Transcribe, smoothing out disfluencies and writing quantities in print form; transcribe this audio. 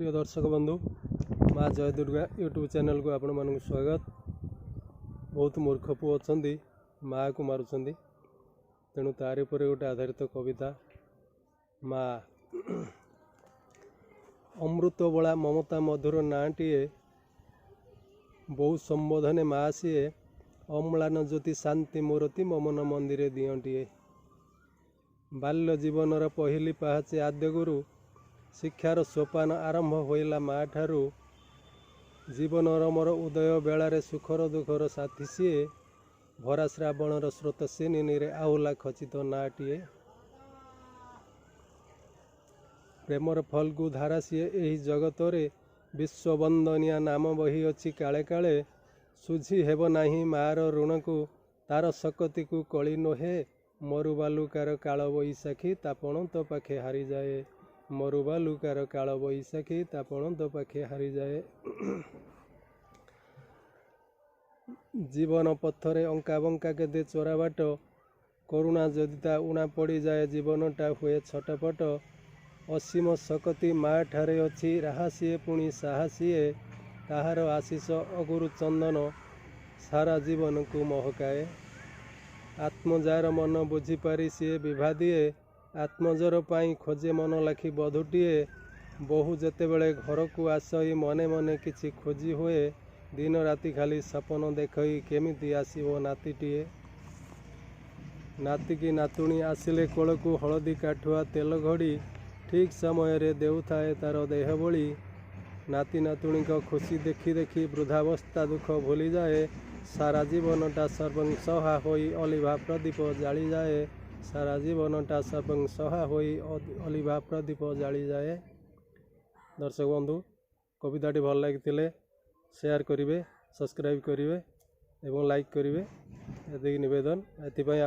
ପ୍ରିୟ ଦର୍ଶକ ବନ୍ଧୁ, ମା ଜୟ ଦୁର୍ଗା ୟୁଟ୍ୟୁବ୍ ଚ୍ୟାନେଲକୁ ଆପଣମାନଙ୍କୁ ସ୍ୱାଗତ। ବହୁତ ମୂର୍ଖ ପୁଅ ଅଛନ୍ତି, ମାଆକୁ ମାରୁଛନ୍ତି। ତେଣୁ ତାରି ଉପରେ ଗୋଟେ ଆଧାରିତ କବିତା, ମା। ଅମୃତବଳା ମମତା ମଧୁର ନାଁଟିଏ, ବହୁ ସମ୍ବୋଧନେ ମା ସିଏ। ଅମ୍ଳାନ ଜ୍ୟୋତି ଶାନ୍ତି ମୂରତି, ମମନ ମନ୍ଦିରେ ଦିଅଁଟିଏ। ବାଲ୍ୟ ଜୀବନର ପହିଲି ପାହାଚେ ଆଦ୍ୟ ଗୁରୁ, ଶିକ୍ଷାର ସୋପାନ ଆରମ୍ଭ ହୋଇଲା ମା ଠାରୁ। ଜୀବନର ମୋର ଉଦୟ ବେଳାରେ ସୁଖର ଦୁଃଖର ସାଥୀ ସିଏ, ଭରା ଶ୍ରାବଣର ସ୍ରୋତସ୍ୱିନୀରେ ଆହୁଲା ଖଚିତ ନାଁଟିଏ। ପ୍ରେମର ଫଲ୍ଗୁ ଧାରା ସିଏ ଏହି ଜଗତରେ, ବିଶ୍ୱବନ୍ଦନୀୟା ନାମ ବହିଅଛି କାଳେ କାଳେ। ଶୁଝି ହେବ ନାହିଁ ମାଆର ଋଣକୁ, ତାର ଶକତିକୁ କଳି ନୋହେ। ମରୁ ବାଲୁକାର କାଳ ବୈଶାଖୀ ତା ପଣତ ପାଖେ ହାରିଯାଏ। ମରୁ ବାଲୁକାର କାଳ ବୈଶାଖୀ ତା ପଣତ ପାଖେ ହାରିଯାଏ। ଜୀବନ ପଥରେ ଅଙ୍କା ବଙ୍କା କେତେ ଚୋରା ବାଟ, କରୁଣା ଯଦି ତା ଉଣା ପଡ଼ିଯାଏ, ଜୀବନଟା ହୁଏ ଛଟପଟ। ଅସୀମ ଶକତି ମା ଠାରେ ଅଛି, ରାହା ସିଏ ପୁଣି ସାହା ସିଏ। ତାହାର ଆଶିଷ ଅଗୁରୁ ଚନ୍ଦନ ସାରା ଜୀବନକୁ ମହକାଏ। ଆତ୍ମଜାର ମନ ବୁଝିପାରି ସିଏ ବିଭା ଦିଏ, ଆତ୍ମଜର ପାଇଁ ଖୋଜେ ମନ ଲାଖି ବଧୂଟିଏ। ବୋହୂ ଯେତେବେଳେ ଘରକୁ ଆସଇ, ମନେ ମନେ କିଛି ଖୋଜି ହୁଏ। ଦିନ ରାତି ଖାଲି ସପନ ଦେଖଇ, କେମିତି ଆସିବ ନାତିଟିଏ। ନାତିକି ନାତୁଣୀ ଆସିଲେ କୋଳକୁ, ହଳଦୀ କାଠୁଆ ତେଲ ଘଡ଼ି ଠିକ୍ ସମୟରେ ଦେଉଥାଏ ତାର ଦେହ ବୋଳି। ନାତି ନାତୁଣୀଙ୍କ ଖୁସି ଦେଖି ଦେଖି ବୃଦ୍ଧାବସ୍ଥା ଦୁଃଖ ଭୁଲିଯାଏ। ସାରା ଜୀବନଟା ସର୍ବଂସହା ହୋଇ ଅଲିଭା ପ୍ରଦୀପ ଜାଳିଯାଏ। ସାରା ଜୀବନଟା ସର୍ବଂସହା ହୋଇ ଅଲିଭା ପ୍ରଦୀପ ଜାଳିଯାଏ। ଦର୍ଶକ ବନ୍ଧୁ, କବିତାଟି ଭଲ ଲାଗିଥିଲେ ସେୟାର କରିବେ, ସବସ୍କ୍ରାଇବ୍ କରିବେ ଏବଂ ଲାଇକ୍ କରିବେ, ଏତିକି ନିବେଦନ। ଏଥିପାଇଁ